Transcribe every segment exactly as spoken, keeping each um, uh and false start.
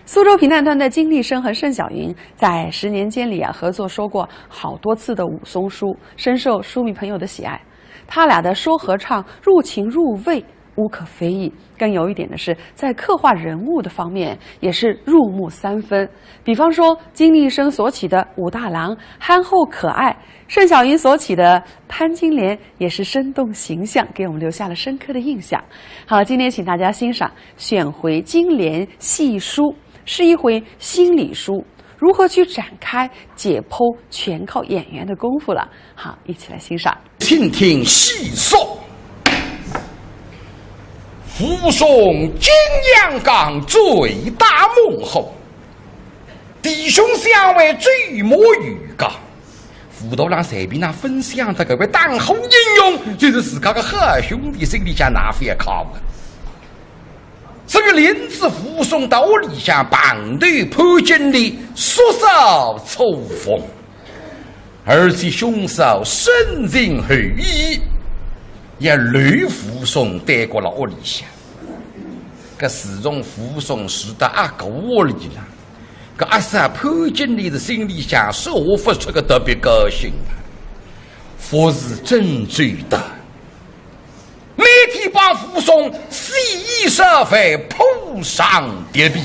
苏州评弹团的金丽生和盛小云在十年间里啊，合作说过好多次的武松书，深受书迷朋友的喜爱。他俩的说和唱入情入味，无可非议。更有一点的是，在刻画人物的方面也是入木三分。比方说，金丽生所起的武大郎憨厚可爱，盛小云所起的潘金莲也是生动形象，给我们留下了深刻的印象。好，今天请大家欣赏选回《金莲戏书》，是一回心理书，如何去展开解剖，全靠演员的功夫了。好，一起来欣赏。请听戏说。武松景阳冈醉打猛虎，弟兄相会醉摸鱼家。武大郎随便哪哼想得搿位打虎英雄，就是自家个好兄弟，心里向哪哼勿开心啊。所以领仔武松到屋里向碰头潘金莲，宿宿错峰。 而且兄嫂深情厚谊，也留武松耽搁辣屋里向。搿自从武松住到阿哥屋里了，搿阿嫂潘金莲是心里向说勿出个特别高兴啊，服侍真周到。 每天帮武松洗衣烧饭、铺床叠被。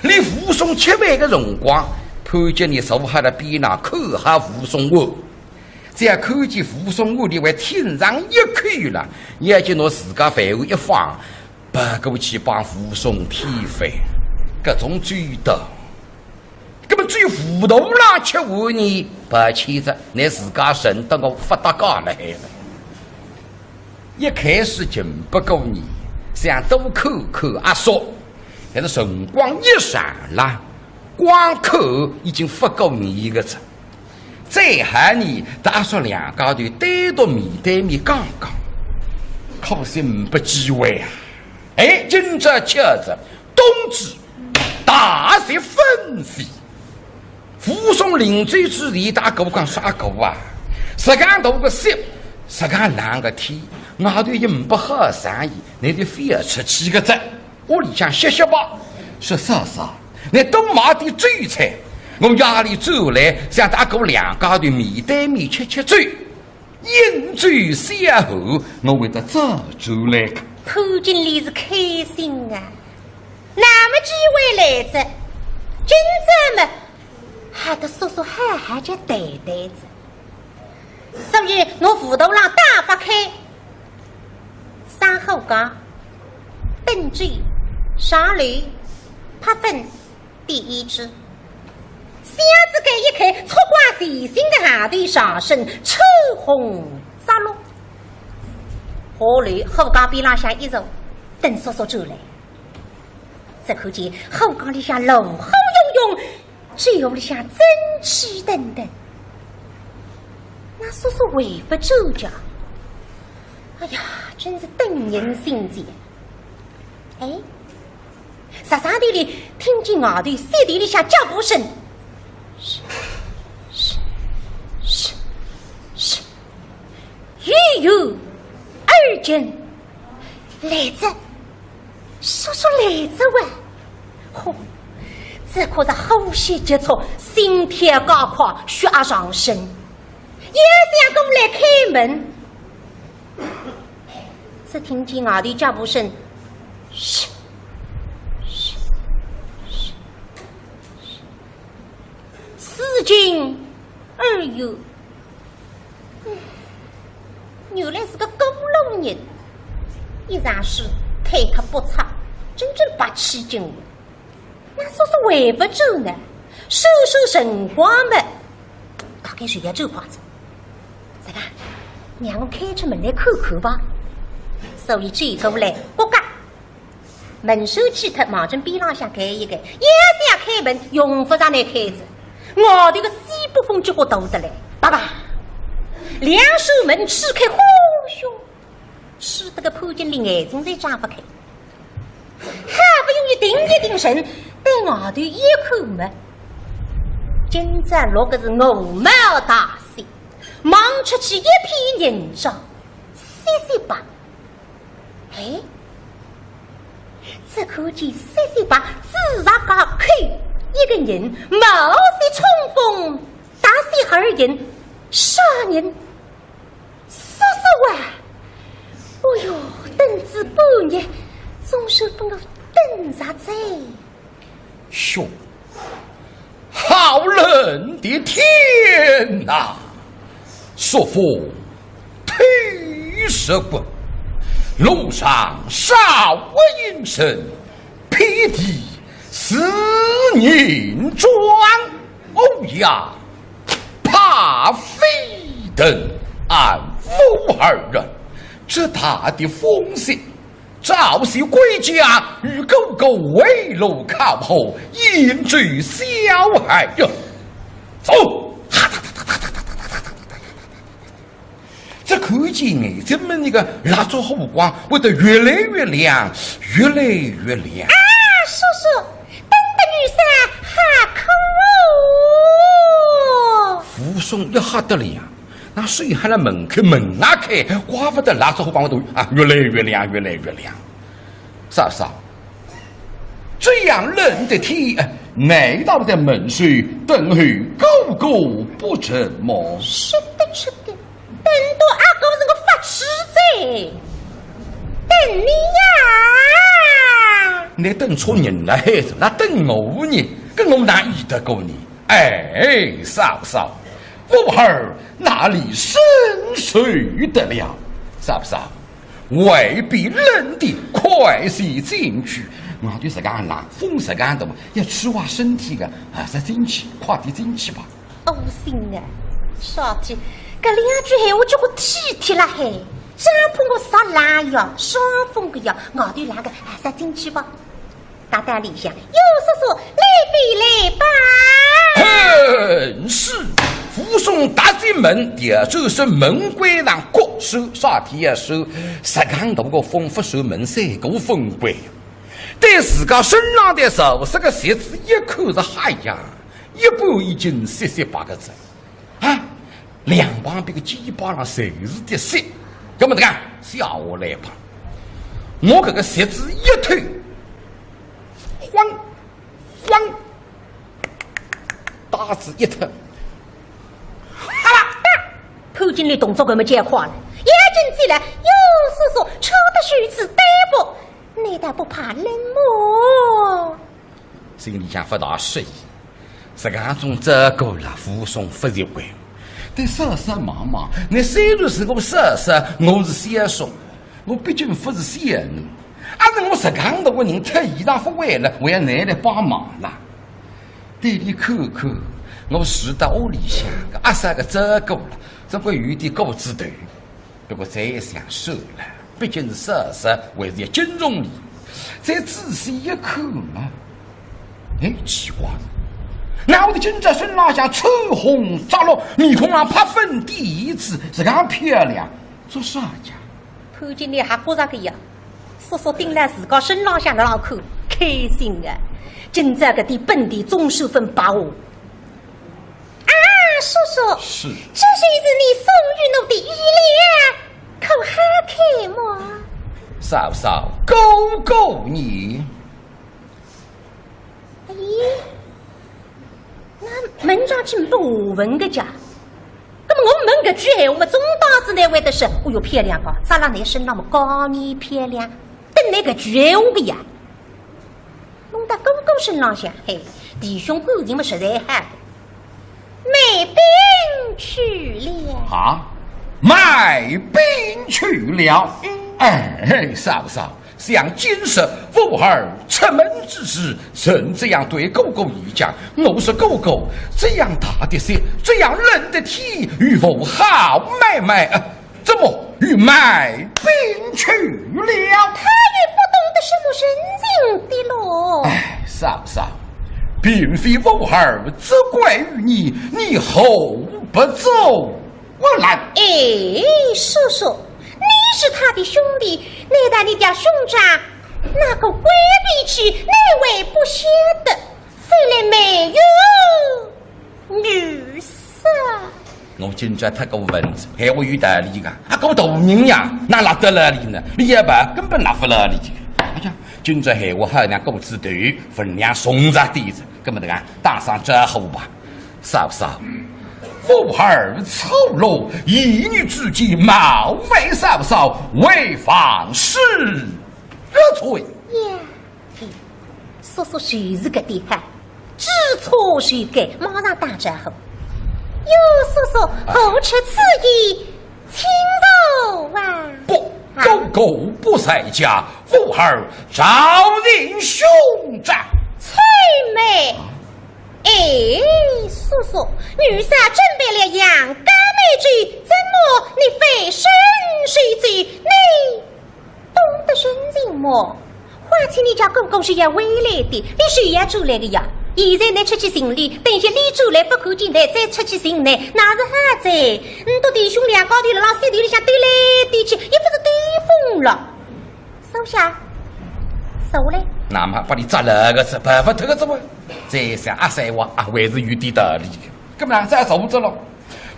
连武松吃饭个辰光，潘金莲坐辣边浪看好武松碗。只要看见武松碗里还添上一口了，伊就拿自家饭碗一放，跑过去帮武松添饭，搿种周到。 搿么至于武大郎吃饭呢，抱歉哉，拿自家认得我勿搭界了海了。一开始情不过愿，想多看看阿叔，但是辰光一长了，光看已经勿过愿个哉。再好呢，搭阿叔两家头单独面对面讲讲，可惜没机会啊。哎，今朝巧哉，冬至 大雪纷飞。武松临走之前搭阿哥讲说：“阿哥啊，实梗大个雪，实梗冷个天，外头也没好生意，倷就覅出去个哉，屋里向歇歇吧。”说：“嫂嫂，倷多买点酒菜，我夜里转来，想搭阿哥两家头面对面吃吃酒。” 饮酒消寒，我会得早转来个。潘金莲是开心啊，那么机会来哉，今朝么，还得叔叔好好叫谈谈哉。所以拿武大郎打发开，上后街，奔走，上楼，拍粉， 点胭脂，箱子盖一开，撮光全新个行头上身，穿红着绿。下楼，后街边浪向一坐，等叔叔转来。只看见后街里向人海汹涌，酒壶里向蒸汽腾腾。那叔叔还勿转家？哎呀，真是等人心急。哎， 煞煞地里听见外头雪地里向脚步声，嘘，嘘，嘘，嘘，远远而近，来哉，叔叔来哉哇！嚯，只觉着呼吸急促，心跳加快，血压上升，要想过来开门。 只听见外头脚步声，嘘，嘘，嘘，嘘，自近而远。嗯，原来是个过路人，一场势推脱不差，真正白起劲了。 那叔叔还勿转呢，算算辰光么，大概是要转快哉。这个，让我开出门来看看吧。所以走过来，咯嘎，门闩去脱，望准边浪向开一开，要想开门，用勿着倷开哉。外头个西北风结棍大得来，叭叭，两扇门吹开，呼咻，吹得个潘金莲眼睛侪张勿开。 好不容易定一定神，对外头一看么，今朝落个是鹅毛大雪，望出去一片银装，雪雪白。哎，只看见雪雪白，紫石家口一个人，冒险冲锋，大小二人，啥人？叔叔啊！哦哟，等仔半日，总算拨我等着哉。 哟，好冷的天呐！朔风推石骨，路上少一人，遍地是银装。哦呀，怕非等俺武二啊！这大的风雪， 早些归家，与哥哥围炉烤火，饮酒消寒呀。走！这看见哎，怎么那个蜡烛火光会得越来越亮，越来越亮？啊，叔叔，等得奴家好苦哦。武松一吓得了呀， 那水还辣门口，门啊开，怪勿得蜡烛火光会得啊，越来越亮，越来越亮。嫂嫂，这样冷的天，难道在门首等候哥哥不成吗？是的，是的，等到阿哥是我发痴哉，等你呀。你等错人了，孩子，那等我呢，跟我哪依得过你？ 哎，嫂嫂，武二哪里生受得了？嫂嫂，外边冷的，快些进去。外头实梗冷，风实梗大，要吹坏身体的，还是进去，快点进去吧。窝心啊，少体，搿两句闲话叫我体贴了嘿，真怕我着冷呀，伤风个呀，外头冷个，还是进去吧。 大胆里向，有叔叔来便来吧。哼，是。武松踏进门，第二就是门关上过手，啥体要手，实梗大个风，勿受门三个风关。对自家身浪的潮湿个鞋子一看是，哎呀，一半已经雪雪白个哉。 啊，两旁边个肩膀上侪是的雪，搿么这个下下来吧。我搿个鞋子一脱，晃晃，带子一脱，哈啦！潘金莲动作搿么介快了，眼睛进来，哟，叔叔，穿得如此单薄，难道不怕冷么？ 心里向勿大适意。实梗种照顾了，武松勿习惯。对嫂嫂望望，倷虽然是我嫂嫂，我是小叔，我毕竟勿是小囡。啊，是我实梗大个人脱衣裳勿会了，还要倷来帮忙啦。对俚看看，我住到屋里向，个阿嫂个照顾了，总归有点过仔头。 不过再一想，算了，毕竟是嫂嫂，还是要敬重俚。再仔细一看嘛，哎，奇怪，哪会得今朝身浪向穿红着绿，面孔上拍粉点胭脂，实梗漂亮，做啥介？潘金莲还觉着个呀，叔叔盯牢自家身浪向辣浪看，开心啊！今朝搿点本钿总算勿白花。 啊，叔叔，是。这就是你送与奴的衣料，可好看么？嫂嫂，哥哥呢？咦，那门上去没下文个介？那么我问搿句闲话嘛，总当仔倷会得说，哦哟，漂亮个，着辣倷身浪么，高你漂亮，等倷搿句闲话个呀。 弄到哥哥身浪向，嘿，弟兄感情么实在好。卖饼去了。啊，卖饼去了。嗯。哎，嫂嫂，想今日武二出门之时，曾这样对哥哥一讲，我说哥哥，这样大的雪，这样冷的天，与我好买卖，呃， 怎么与卖饼去了？他也不懂得什么人情的咯。哎，嫂嫂，并非武二责怪于你，你何不阻拦？哎，叔叔，你是他的兄弟，难道你家兄长那个怪脾气，你还不晓得？非来没有 女婿。我今朝太过分哉，闲话有道理个，啊，个大人呀，哪拉得了俚呢？俚也勿根本拉勿牢俚个。呀，今朝闲话好像过仔头，分量重着点哉，搿么迭个打声招呼吧。嫂嫂，武二粗鲁，言语之间冒犯嫂嫂，为犯死罪。呀，叔叔就是搿点好，知错就改，马上打招呼。哟，叔叔，何出此言？请坐啊。不，啊？哥哥不在家，武二找寻兄长。且慢。哎，叔叔，奴家准备了羊羔美酒，怎么你翻身就走？你懂得人情么？ 况且你家哥哥是要回来的，你是要转来的呀。现在你出去寻俚，等歇俚转来勿看见倷，再出去寻倷，哪是好哉？你笃弟兄两家头辣浪雪地里向兜来兜去，也勿是兜疯了。坐下，坐嘞。那么拨俚扎牢个哉，跑勿脱个哉哇。再想阿三话啊，还是有点道理的。搿么呢，再坐着了。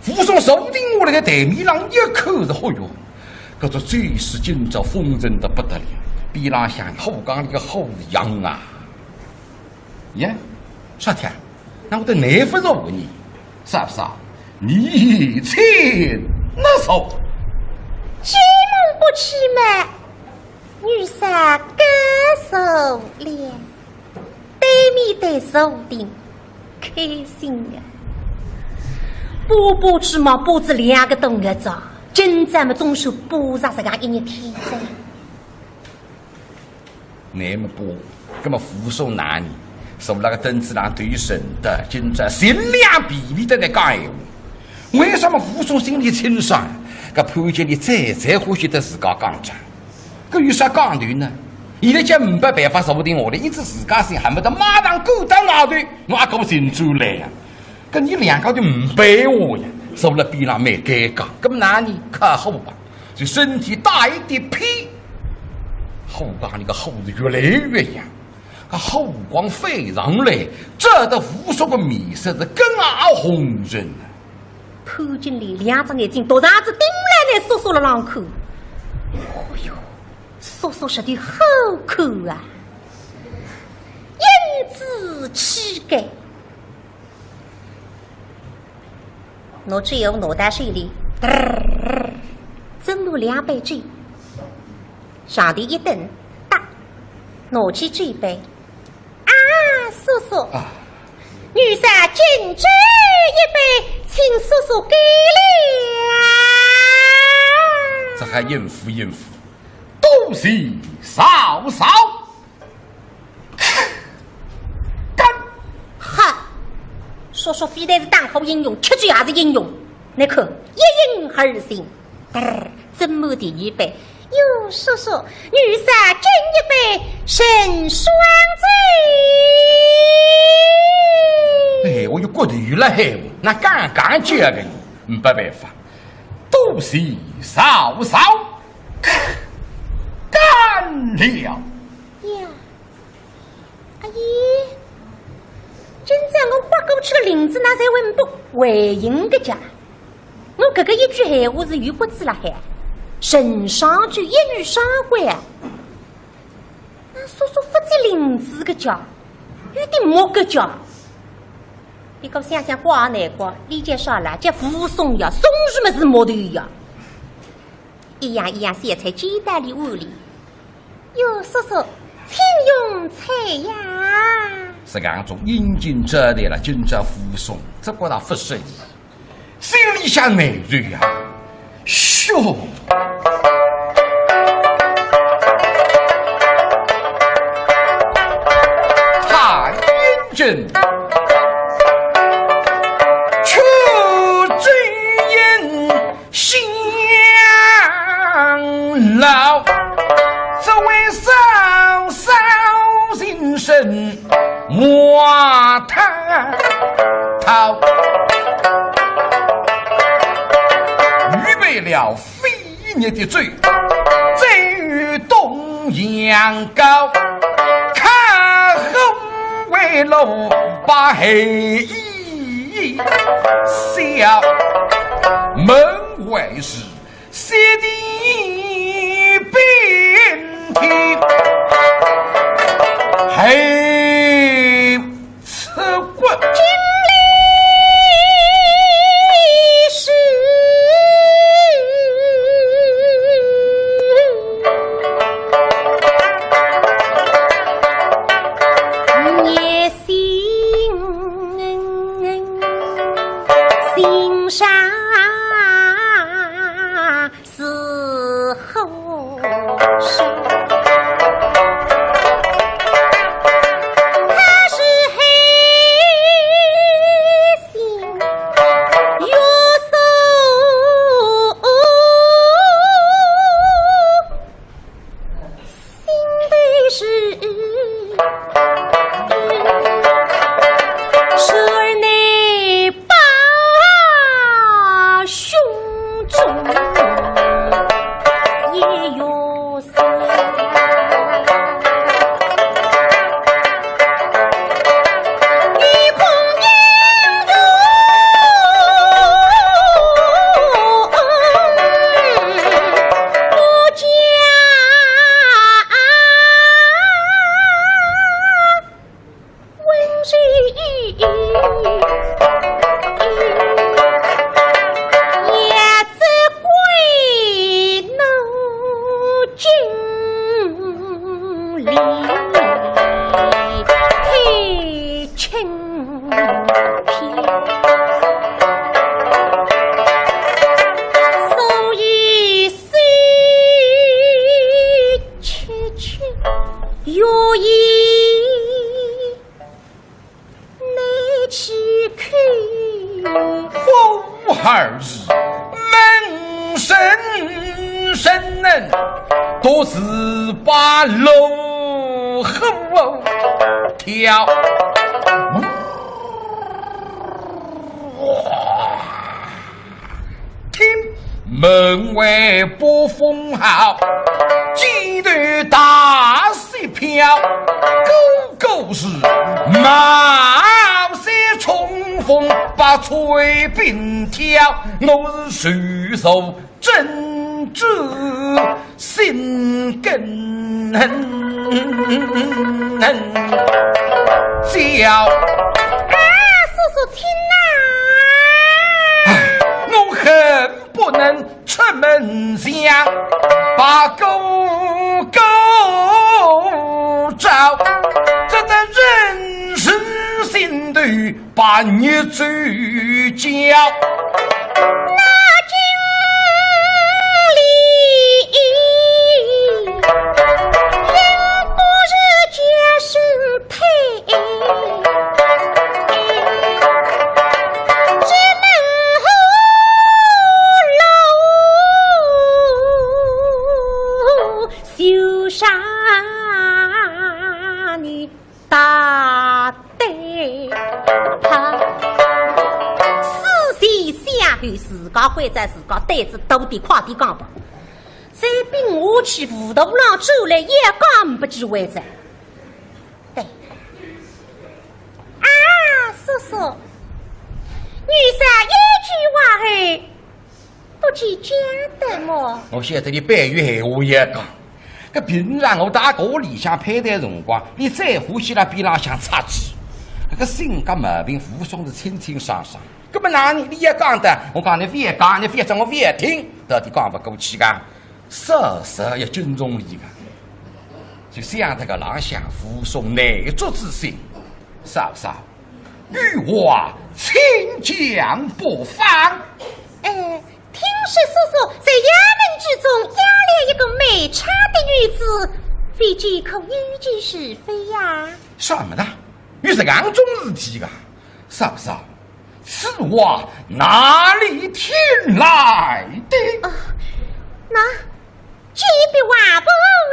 武松坐定下来个台面浪一看是，嚯哟，搿只酒水今朝丰盛得不得了，边浪向火缸里个火是旺啊。呀，啥体啊？哪会得难勿着我呢？嫂嫂，你请拿手。进门不去嘛，奴家告辞了。 对面对坐定，开心啊。巴巴去嘛，巴仔两个多月哉，今朝么总算巴着自家一日天哉。那么巴，搿么武松哪呢？坐辣个凳子浪头沉得，今朝尽量避免得来讲闲话。为啥么武松心里清爽？搿潘金莲最最欢喜搭自家讲账。 搿有啥讲头呢？现在叫没办法坐定下来，一直自家心恨不得马上赶到外头，拿阿哥寻出来呀。搿你两家头没办法呀，坐辣边浪蛮尴尬。搿么哪呢？靠火吧，就身体打一点偏，火缸里个火是越来越旺，搿火光飞上来，照得武松个面色是更加红润了。 潘金莲两只眼睛独长子盯牢仔叔叔辣浪看。哦哟，叔叔实在好看啊，英姿气概。拿酒壶拿到手里，嘚儿，斟了两杯酒，上头一顿，哒，拿起酒杯， 啊，叔叔，啊。奴家敬酒一杯，请叔叔干了。这还应付应付，多谢嫂嫂。干！哈，叔叔非但是打虎英雄，吃酒也是英雄。你看，一饮而尽。 嘚儿，斟满第二杯。哟，叔叔，奴家敬一杯成双醉。哎，我有骨头了嘿，那刚刚叫个你，没办法，多谢嫂嫂，干了。呀， 哎呀，今朝我豁过去个翎子，哪侪会勿回应个家？我搿个一句闲话是有骨子辣海，成双醉一语双关啊。那叔叔勿接翎子个家，有点木个家。不过想想怪也难怪，俚叫啥啦？叫武松呀，松树么是木头呀。一样一样小菜接到俚碗里。 哟，叔叔，请用菜呀。实梗种殷勤招待了，今朝武松，只觉得勿适意，心里向难受呀。哟，太殷勤，却只因 辛劳，只为嫂嫂心生骂他。预备了飞热的酒，再与东阳糕，开后围炉把黑 笑，门外是雪地冰天，儿是门生生人，都是把路虎跳。听门外不风号，街头大雪飘，个个是冒雪冲风把炊饼挑。我是手手真知心更焦。啊，叔叔请啊！我恨不能出门相把哥哥招，这个人是心头把你追焦。那经里人不是家生配，只能后路修上你大对他。四岁下后自家关照自家，胆子大点，快点讲吧。再并下去，武大郎转来也讲不及为止。 对。啊，叔叔，女婿一句话后，不计较的么？我晓得你白话闲话也讲，搿平常我搭哥里向攀谈辰光，你最欢喜辣边浪向插嘴，搿个性格毛病武松是清清爽爽。搿么哪能你也讲的，我讲你覅讲，你覅讲我覅听，到底讲勿过去个。 嫂嫂也尊重俚个，就想得搿浪向武松难做之心。嫂嫂，有话请讲不妨。呃，听说叔叔在衙门之中押了一个卖唱的女子，未知可有其事否呀？什么呢？有这样种事体个？嫂嫂， 此话哪里听来的？哦，那，这必王婆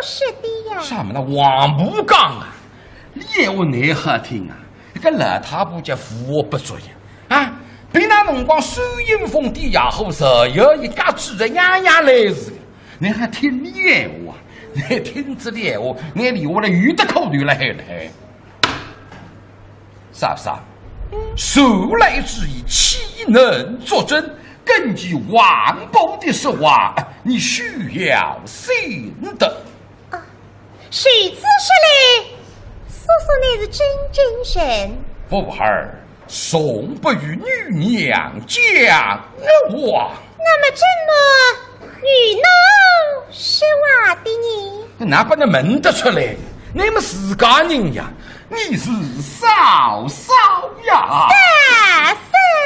说的呀。什么呢？王婆讲啊，俚闲话难好听啊，搿老太婆叫无恶不作呀。啊，平常辰光收阴风点野火，日夜一家子人样样来事，倷还听俚闲话啊？倷听仔俚闲话，倷俚下来有得可留了海了海。 嫂嫂，素来之意岂能作证？根据王婆的说话，你休要信的。啊，谁知是嘞？叔叔乃是真正人。武二，从不与女娘讲话。那么怎么与奴说话的呢？哪能问得出来？你们自家人呀， 你是嫂嫂呀？嫂嫂。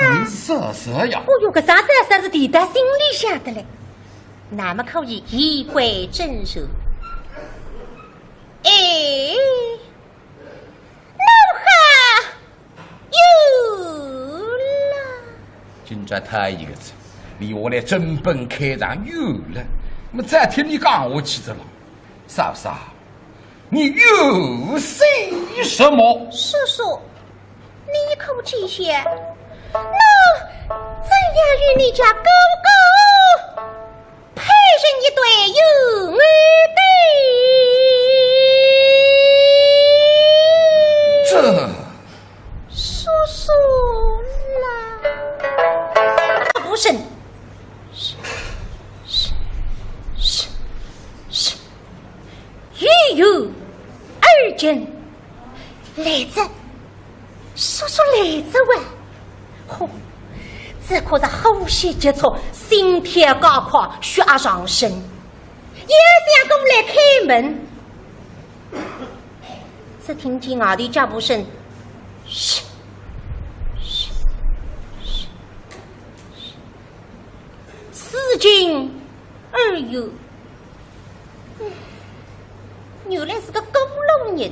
你是嫂嫂呀？哦哟，搿声嫂嫂是提到心里向的嘞。那么可以言归正传。哎，奴好有了。今朝头一个字，俚下来正本开场有了，那么再听俚讲下去的了。嫂嫂， 你又说什么？叔叔，你可知晓，奴怎样与你家哥哥配成一对有恩的？这，叔叔啦。不是，是，是，是，是。 又有二更，来哉，叔叔来哉哇！嚯，这可是呼吸急促，心跳加快，血压上升，也想过来开门。只听见外头脚步声，嘘，嘘，嘘，嘘。 四更而又，嗯，原来是个过路人，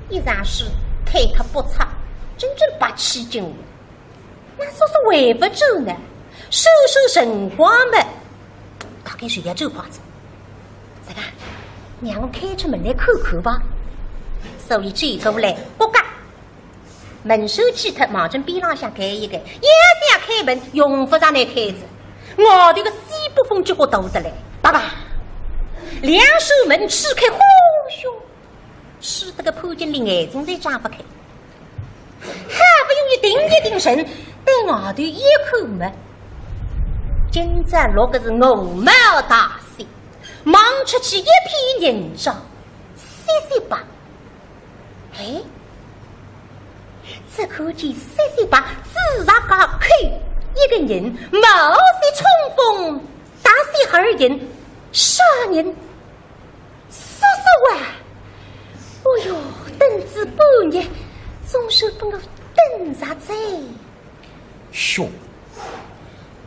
一场事推脱不出，真正白起劲了。那叔叔还不走呢？算算辰光嘛，大概是要走快哉。这个，让我开出门来看看吧。所以走过来，咯嘎，门闩去脱，望准边浪向开一开，要想开门，用勿着倷开哉。外头个西北风结棍大得来，叭叭，两扇门吹开，呼咻，吹得个潘金莲眼睛侪张勿开。 好不容易定一定神，对外头一看嘛，今朝落个是鹅毛大雪，望出去一片银装，雪雪白。哎，只看见雪雪白，紫石街口一个人，冒雪冲风，踏雪而行，啥人？ 叔叔啊！哦哟，等仔半日，总算拨我等着哉。哟，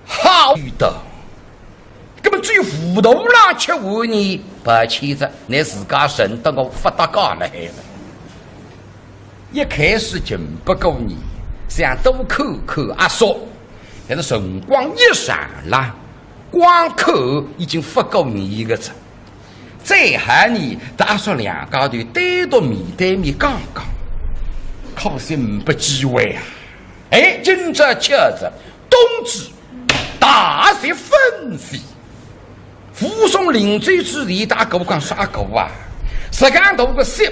好的，搿么只有武大郎吃完呢，抱歉哉，倷自家认得我勿搭界了海了。一开始情不过愿，想多看看阿叔，但是辰光一长了，光看已经勿过愿个哉。 再好呢，搭阿叔两家头单独面对面讲讲，可惜呒不机会啊。哎，今朝巧哉，冬至，大雪纷飞。武松临走之前搭阿哥讲啥个啊？实梗大个雪，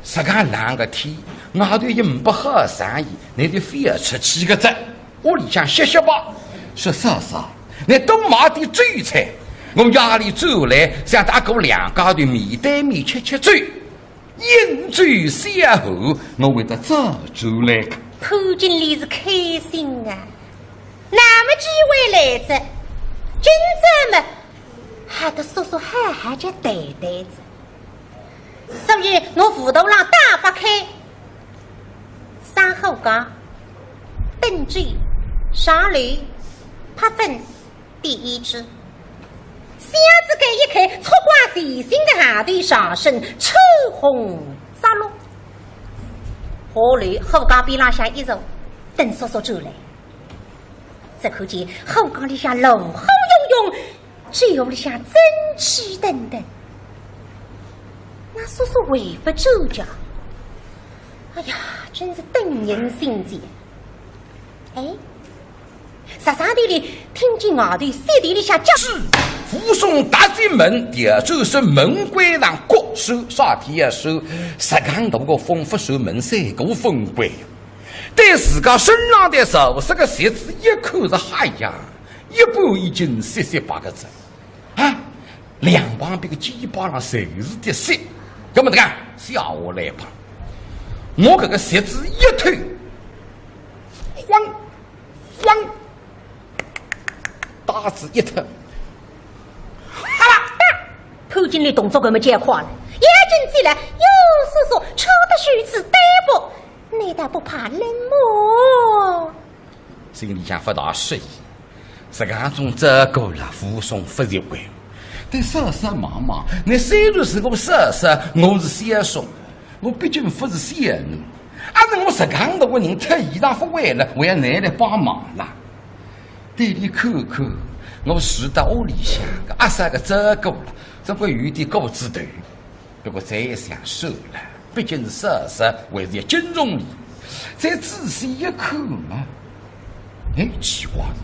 实梗冷个天，外头也呒不好生意，倷就覅出去个哉。 屋里向歇歇吧。说嫂嫂，倷多买点酒菜，我夜里转来，想搭阿哥两家头面对面吃吃酒，饮酒消寒，我会得早转来个。潘金莲是开心啊，那么机会来哉，今朝嘛，还得叔叔好好叫谈谈哉。 所以我武大郎打发开，上后街，登记，上楼，拍分，点一支。箱子盖一开，烛光全新个行头上身，穿红着绿。下楼后街边浪向一坐，等叔叔转来。只看见后街里向人海涌涌， 酒壶里向蒸汽腾腾，那叔叔还勿转家？哎呀，真是等人心急。哎，啥啥地里听见外头雪地里向叫，是武松踏进门，调转身门关上，各扇啥地要扇，实梗大个风勿扇门三个分关。对自家身浪头着实个鞋子一看是，哎呀， 一半已经雪雪白个哉，啊，两旁边个肩膀上侪是的雪，搿么搿个下下来吧，我搿个鞋子一脱，晃，晃，带子一脱，哈啦，潘金莲动作搿么介快了，眼睛进来，哟，叔叔，穿得如此单薄，难道不怕冷么？ 心里向勿大适意，实梗种照顾了，武松勿习惯。对嫂嫂望望，倷虽然是我嫂嫂，我是小叔，我毕竟勿是小囡。阿是我实梗大个人脱衣裳勿会了，还要倷来帮忙啦。对俚看看，我住到屋里向，个阿嫂个照顾了，总归有点过仔头。 不过再一想，算了，毕竟是嫂嫂，还是要敬重俚。再仔细一看嘛，哎，奇怪了，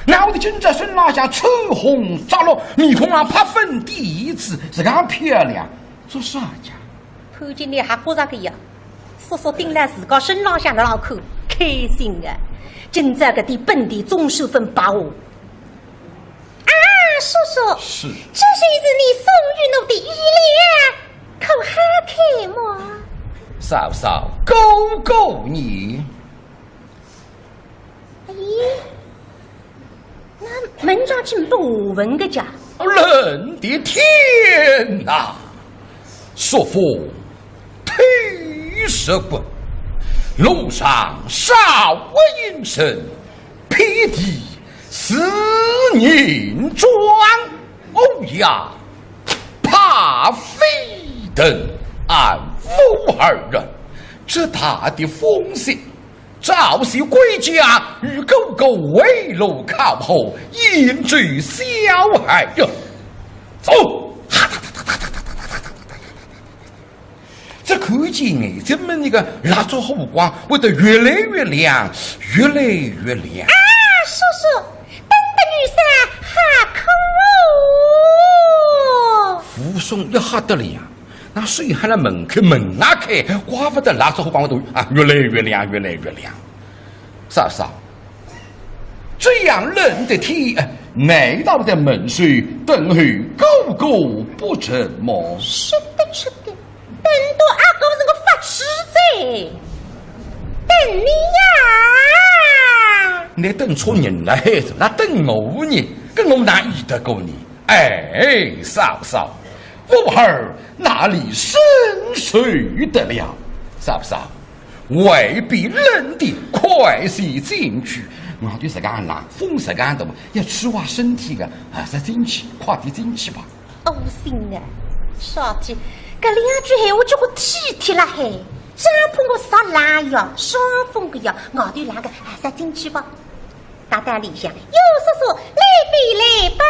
哪会得今朝身浪向穿红着绿，面孔上拍粉点胭脂，实梗漂亮，做啥家？潘金莲还觉着个呀，叔叔盯牢自家身浪向辣浪看，开心啊！今朝搿点本钿总算勿白花。 啊，叔叔，是。这就是你送与我的衣料，可好看么？嫂嫂，哥哥呢？咦，那门上去不闻个家？冷的天哪！ 朔风透石骨，路上少一人，遍地是银装。哦呀，怕非等俺武二人，这大的风雪，赵氏归家，与哥哥围炉烤火，饮酒消寒呀。走。只看见哎，怎么那个蜡烛火光会得越来越亮，越来越亮。啊，叔叔，等得奴家好苦哦。武松一吓得了呀，那手还辣门口，门啊开，怪不得蜡烛火光会得啊，越来越亮，越来越亮。嫂嫂，这样冷的天，难道在门首等候哥哥不成么？是的，是的，等到阿哥是我发痴哉，等你呀。你等错人了，孩子，那等我呢？跟我哪依得过你？哎，嫂嫂，武二哪里生受得了？嫂嫂，外边冷的，快些进去。外头实梗冷，风实梗大，要吹坏身体的，还是进去，快点进去吧。窝心啊，少爷，搿两句闲话叫我体贴了嘿，帐篷我着冷呀，伤风个呀，外头冷个，还是进去吧。大胆里向，有叔叔来比来吧。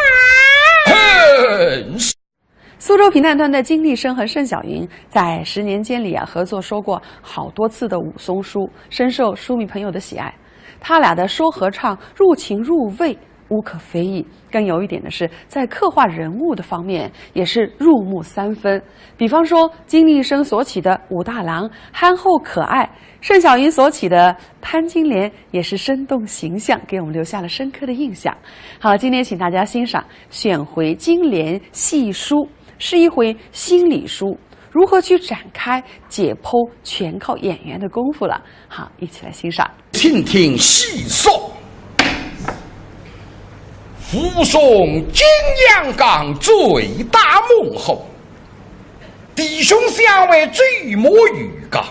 苏州评弹团的金丽生和盛小云在十年间里啊，合作说过好多次的武松书，深受书迷朋友的喜爱。他俩的说和唱入情入味，无可非议。更有一点的是，在刻画人物的方面也是入木三分。比方说，金丽生所起的武大郎憨厚可爱，盛小云所起的潘金莲也是生动形象，给我们留下了深刻的印象。好，今天请大家欣赏选回《金莲戏书》，是一回心理书，如何去展开解剖，全靠演员的功夫了。好，一起来欣赏。听听细说。武松景阳冈醉打猛虎，弟兄相会醉摸鱼缸。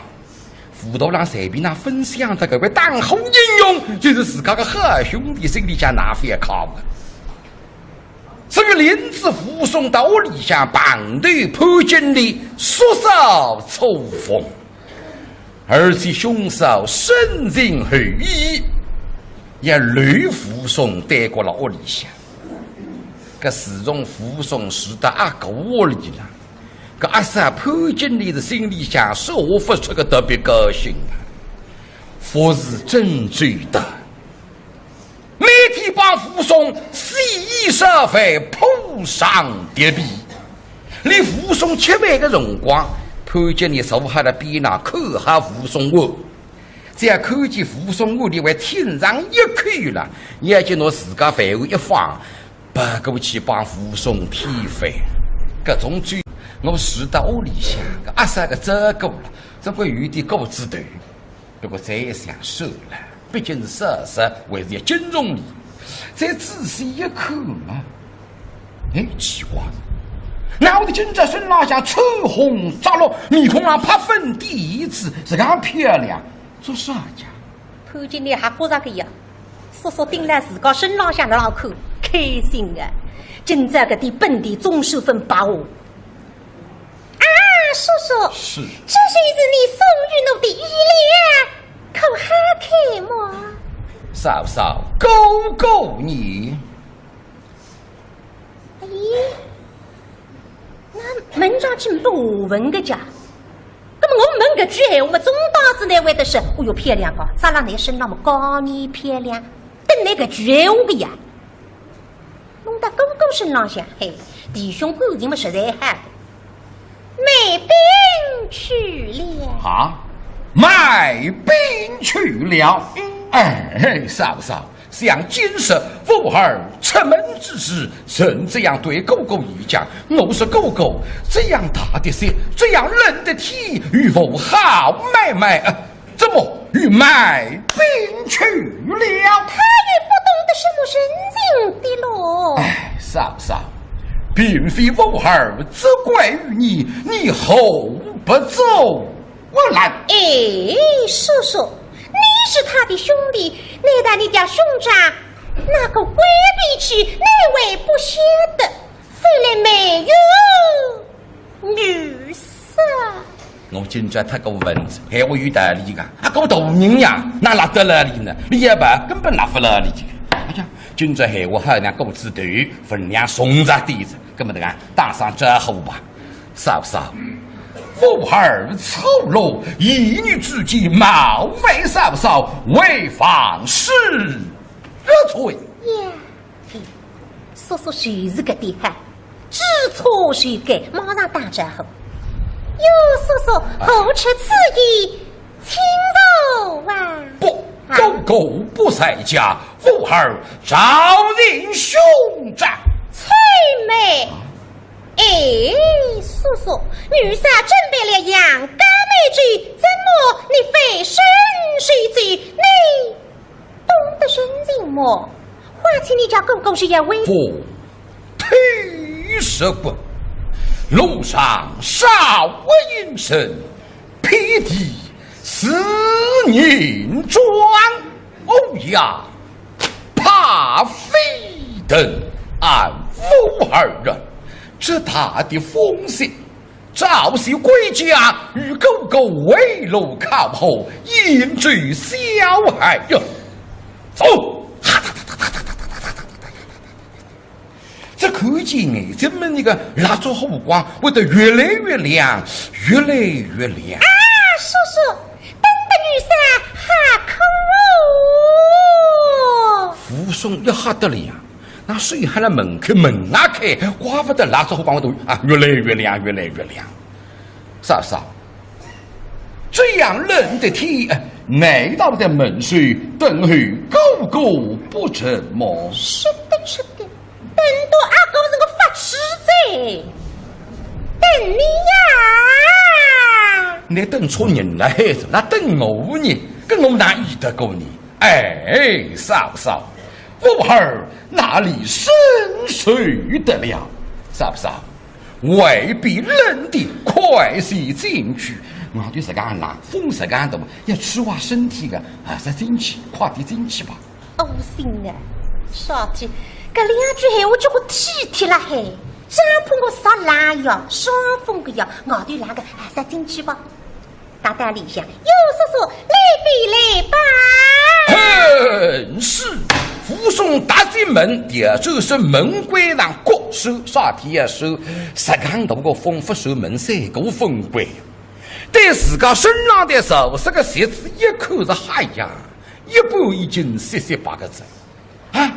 武大郎随便哪分享得搿位打虎英雄，就是自家个好兄弟，心里向哪勿开心啊。至于领仔武松到屋里向碰头潘金莲，叔嫂初逢，而且兄嫂深情厚意，也留武松耽搁辣屋里向。搿自从武松住到阿哥屋里了，搿阿嫂潘金莲是心里向说勿出个特别高兴啊，服侍真周到。 每天帮武松洗衣烧饭、铺床叠被，连武松吃饭个辰光，潘金莲坐辣边浪看好武松碗。只要看见武松碗里还添上一口了，伊就拿自家饭碗一放，跑过去帮武松添饭。搿种酒，我住到屋里向，搿阿嫂个照顾了，总归有点过仔头。 不过再一想，算了，毕竟是事实，还是要敬重伊。再仔细一看嘛，哎，奇怪，哪会得今朝身浪向穿红着绿，面孔上拍粉点胭脂，实梗漂亮，做啥呀？潘金莲还觉着个呀，叔叔盯牢自家身浪向辣浪看，开心啊！今朝搿点本钿总算勿白花。 啊，叔叔，是。这就是你送与奴的衣料，可好看么？嫂嫂，哥哥呢？咦，那问上去没下文个介。那么我问搿句闲话嘛，总当仔倷会得说，哦哟，漂亮个，着辣倷身浪么，当然漂亮，等倷搿句闲话个呀。 弄到哥哥身浪向，嘿，弟兄感情嘛实在好。卖饼去了。啊，卖饼去了。嗯。哎，嫂嫂，想今日武二出门之时，曾这样对哥哥一讲，我说哥哥，这样大的雪，这样冷的天，有无好买卖啊？ 怎么又卖饼去了？他也不懂得什么人情的咯。哎，嫂嫂，并非武二责怪于你，你何不阻拦？哎，叔叔，你是他的兄弟，难道你家兄长那个怪脾气，你还不晓得？非来没有 女色。我今朝忒过分哉，闲话有道理个，啊，我大人呀，哪拉得牢俚呢？俚也勿，根本拉勿牢俚个。哎呀，今朝闲话好像过仔头，分量重着点哉，搿么迭个打声招呼吧。嫂嫂，武二粗鲁，一语之间冒犯嫂嫂，为方恕罪。呀，叔叔就是搿点好，知错就改，马上打招呼。哟，叔叔，何出此言？请坐啊。不，啊？哥哥不在家，武二找寻兄长。且慢。哎，叔叔，奴家准备了羊羔美酒，怎么你飞身就走？你 懂得人情么？花千里叫哥哥是要为父退十国，路上少饮食，遍地是银装。哦呀，怕非等俺武二人，这大的风雪， 早些归家，与哥哥围炉烤火，饮酒消寒呀。走！这看见眼前门里个蜡烛火光会得越来越亮，越来越亮。啊，叔叔，等得奴家吓哭哦。武松一吓得了呀， 那手还辣门口，门啊开，怪勿得蜡烛火光会得啊，越来越亮，越来越亮。嫂嫂，这样冷的天，难道在门首等候哥哥不成么？是的，是的，等到阿哥是个发痴哉，等你呀。你等错人了，孩子，那等我呢？跟我哪依得过你？ 哎，嫂嫂，武二哪里生受得了？嫂嫂，外边冷的，快些进去。外头实梗冷，风实梗大，要吹坏身体个，还是进去，快点进去吧。窝心啊，小姐，搿两句闲话交关体贴了嘿，帐篷个啥冷呀，伤风个呀，外头冷个，还是进去吧。 搭搭里向，有叔叔，来吧，来吧。哼，是。武松踏进门，调转身门关上，各扇啥体也扇，实梗大个风，勿扇门，三个风关。对自家身浪头着实个鞋子一看是，哎呀，一半已经雪雪白个哉。 啊，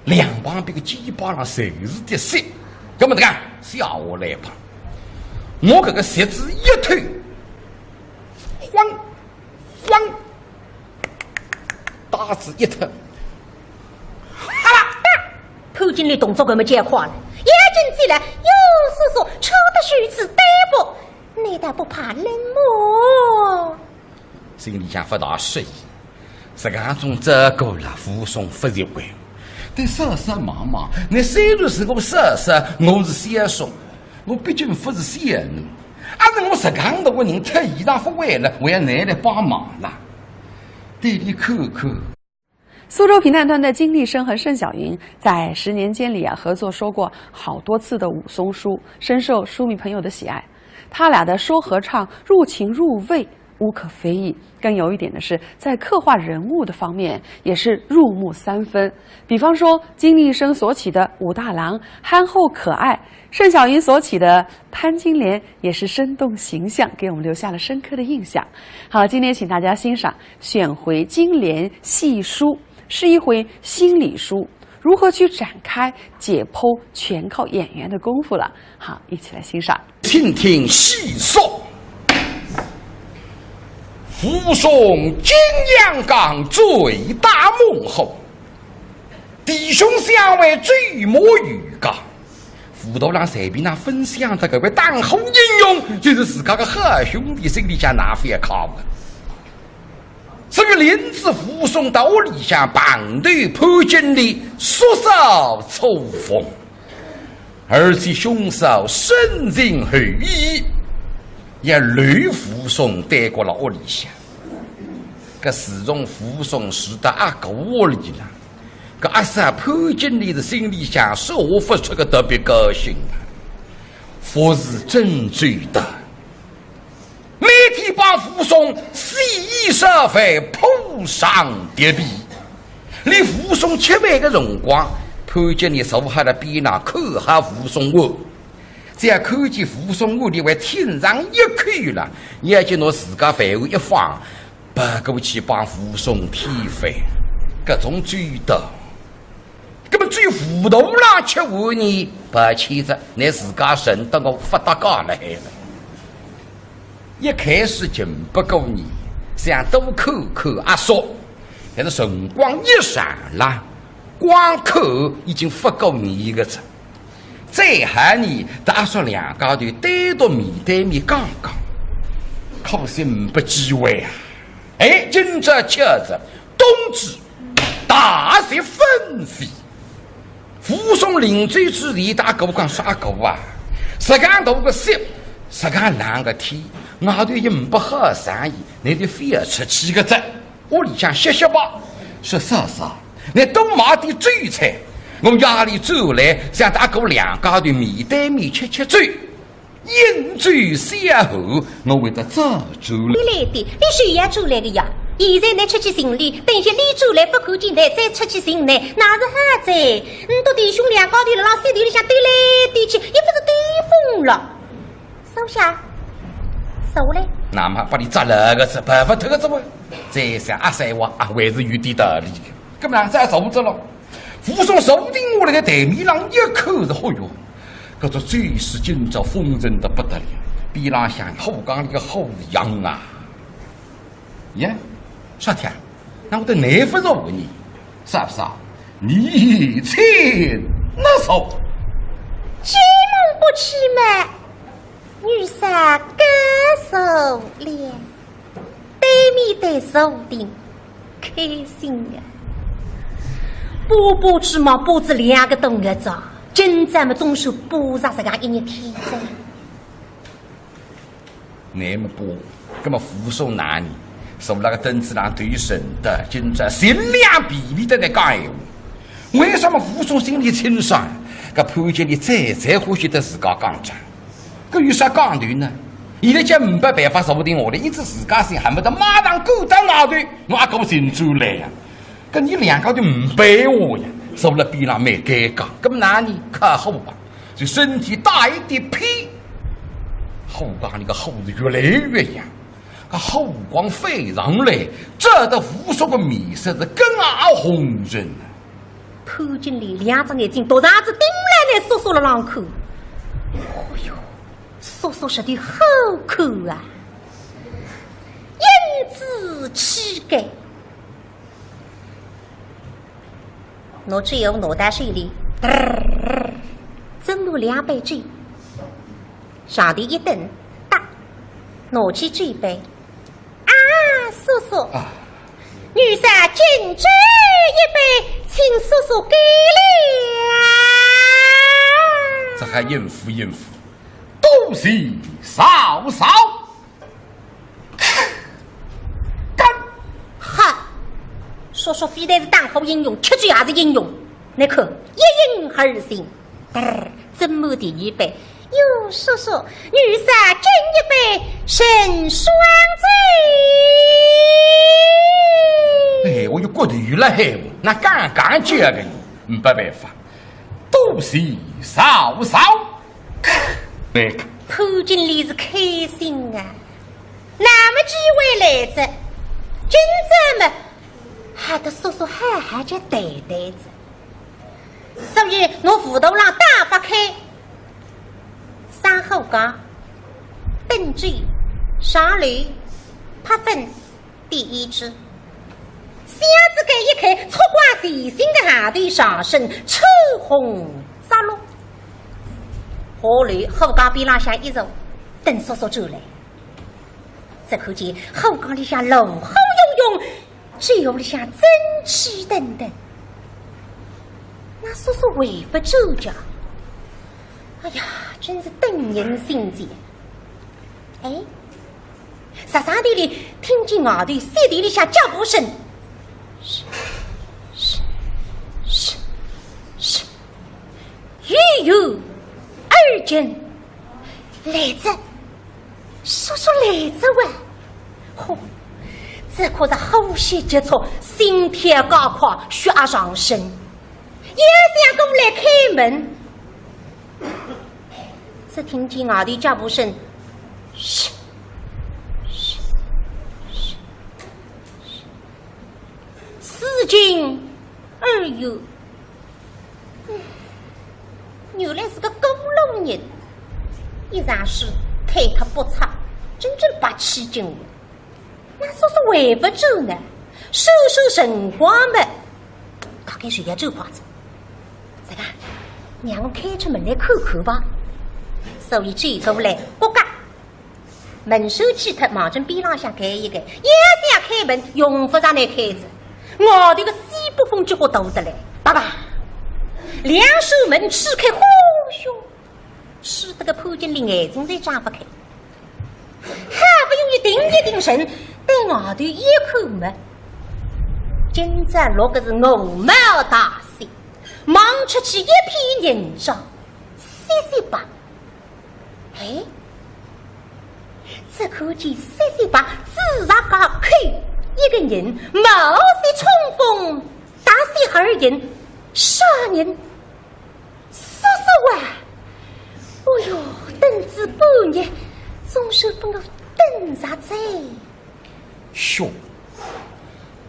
两旁边个肩膀上侪是滴血，搿么迭个下下来吧，我搿个鞋子一脱，晃，晃，带子一脱，哈啦！潘金莲动作搿么介快了，眼睛进来，有叔叔，穿得如此单薄，难道不怕冷么？ 心里向勿大适意。实梗种照顾了，武松勿习惯。对嫂嫂望望，倷虽然是我嫂嫂，我是小叔，我毕竟勿是小囡。阿是我实梗大个人脱衣裳勿会了，还要倷来帮忙啦。对俚看看。 苏州评弹团的金丽生和盛小云在十年间里啊，合作说过好多次的武松书，深受书迷朋友的喜爱。他俩的说和唱入情入味，无可非议。更有一点的是，在刻画人物的方面也是入木三分。比方说，金丽生所起的武大郎憨厚可爱，盛小云所起的潘金莲也是生动形象，给我们留下了深刻的印象。好，今天请大家欣赏 选回金莲戏书，是一回心理书，如何去展开解剖，全靠演员的功夫了。好，一起来欣赏。请听戏说。武松景阳冈醉打猛虎，弟兄相会醉摸鱼家。武大郎随便哪哼想得搿位打虎英雄，就是自家个好兄弟，心里向哪哼勿高兴啊。 所以领仔武松到屋里向，碰头潘金莲，说笑初逢，而且兄嫂深情厚意，也留武松耽搁辣屋里向。搿自从武松住到阿哥屋里了，搿阿嫂潘金莲是心里向说勿出个特别高兴啊，服侍真周到。 每武松洗衣烧饭，铺床叠被。连武松吃饭个辰光，潘金莲坐辣边浪看好武松碗。只要看见武松碗里还添上一口了，要紧拿自家饭碗一放，跑过去帮武松添饭，搿种周到。 搿么至于武大郎吃饭呢，抱歉哉，倷自家认得我勿搭界了海了。一开始劲不过呢，想多看看阿叔，但是辰光一长了，光看已经勿过呢个哉。再好呢，搭阿叔两家头单独面对面讲讲，可惜呒不机会啊。哎，今朝巧哉，冬至 大雪纷飞。武松临走之前搭阿哥讲，说阿哥啊，实梗大个雪，实梗冷个天，外头也呒不好生意，倷就覅出去个哉，屋里向歇歇吧。说嫂嫂，倷多买点酒菜，我夜里转来，想搭阿哥两家头面对面吃吃酒。 饮酒消寒，我会得早转来。你来的，你是要转来的呀？现在倷出去寻俚，等歇俚转来勿看见倷，再出去寻倷，哪是好哉？倷笃弟兄两家头辣浪雪地里向兜来兜去，也勿是兜疯了。坐下，坐嘞。那么拨俚扎牢个哉，跑勿脱个哉哇。再想阿三话啊，还是有点道理个。搿么哪再坐着了？ 武松坐定下来，台面浪一看是，嚯哟，搿只酒水今朝丰盛得不得了，边浪向火缸里个火是旺啊。耶，啥体啊？哪会得难勿着我呢？嫂嫂，你请拿坐。既然不去嘛， 女婿告坐了，对面对坐定，开心啊。巴巴去嘛巴仔两个多月哉，今朝么总算巴着实梗一日天哉。那么巴，搿么武松哪能？坐辣个凳子浪头沉得，今朝尽量避免得来讲闲话。为啥么武松心里清爽？搿潘金莲最最欢喜搭自家讲账。 搿有啥讲头呢？现在叫呒不办法坐定下来，因此自家心恨不得马上赶到外头，拿阿哥寻转来呀。搿伲两家头呒办法呀，坐辣边浪蛮尴尬。搿么哪能？靠火吧，就身体带一点偏，火缸里个火是越来越旺，搿火光飞上来，照得武松个面色是更加红润了。 潘金莲两只眼睛独长子盯牢仔叔叔辣浪看。哦哟，叔叔实在好看啊，英姿气概。拿酒壶拿到手里，嘚儿，斟了两杯酒，上头一顿，哒，拿起酒杯， 啊，叔叔，啊。女婿敬酒一杯，请叔叔干了。这还应付应付，多谢嫂嫂。干！哈，叔叔非但是打虎英雄，吃酒也是英雄。你看，一饮而尽。 嘚儿，斟满第二杯。哟，叔叔，女婿敬一杯成双酒。哎，我有骨头了嘿，那刚刚叫个你，没办法，多谢嫂嫂。那个潘金莲是开心啊，那么机会来哉，今朝么，还得叔叔好好叫谈谈哉。 所以拿武大郎打发开，上火缸，斟酒，上楼，拍粉，点胭脂。箱子盖一开，烛光随性个行头上身，穿红着绿。下楼，火缸边浪向一坐，等叔叔转来。只看见火缸里向炉火熊熊， 酒壶里向蒸汽腾腾。那叔叔还勿转家？哎呀，真是等人心急。哎，霎时间里听见外头雪地里向脚步声，嘘，嘘，嘘，嘘，由远而近，来哉。 叔叔来哉哇！嚯，这可是呼吸急促，心跳加快，血压上升。要想过来开门，只听见外头脚步声，嘘，嘘，嘘，嘘，似近而远。嗯，原来是个过路人，一场事推脱不出，真正白起劲。 那说是回勿转呢，说说辰光嘛，大概是要走快哉。这个，让我开出门来看看吧。所以走过来，咯嘎，门闩去脱，望准边浪向开一开，要想开门，用勿着倷开哉。外头个西北风结棍大得来，叭叭，两扇门吹开，呼咻，吹得个潘金莲眼睛侪张勿开。 好不容易定一定神，对外头一看嘛，今朝落个是鹅毛大雪，望出去一片银装，雪雪白。哎，只看见雪雪白，紫石街口一个人，冒雪冲风，踏雪而行，啥人？ 叔叔啊，哦哟，等仔半日，总算拨我等着哉。哟，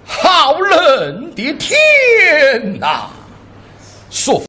好冷的天哪！叔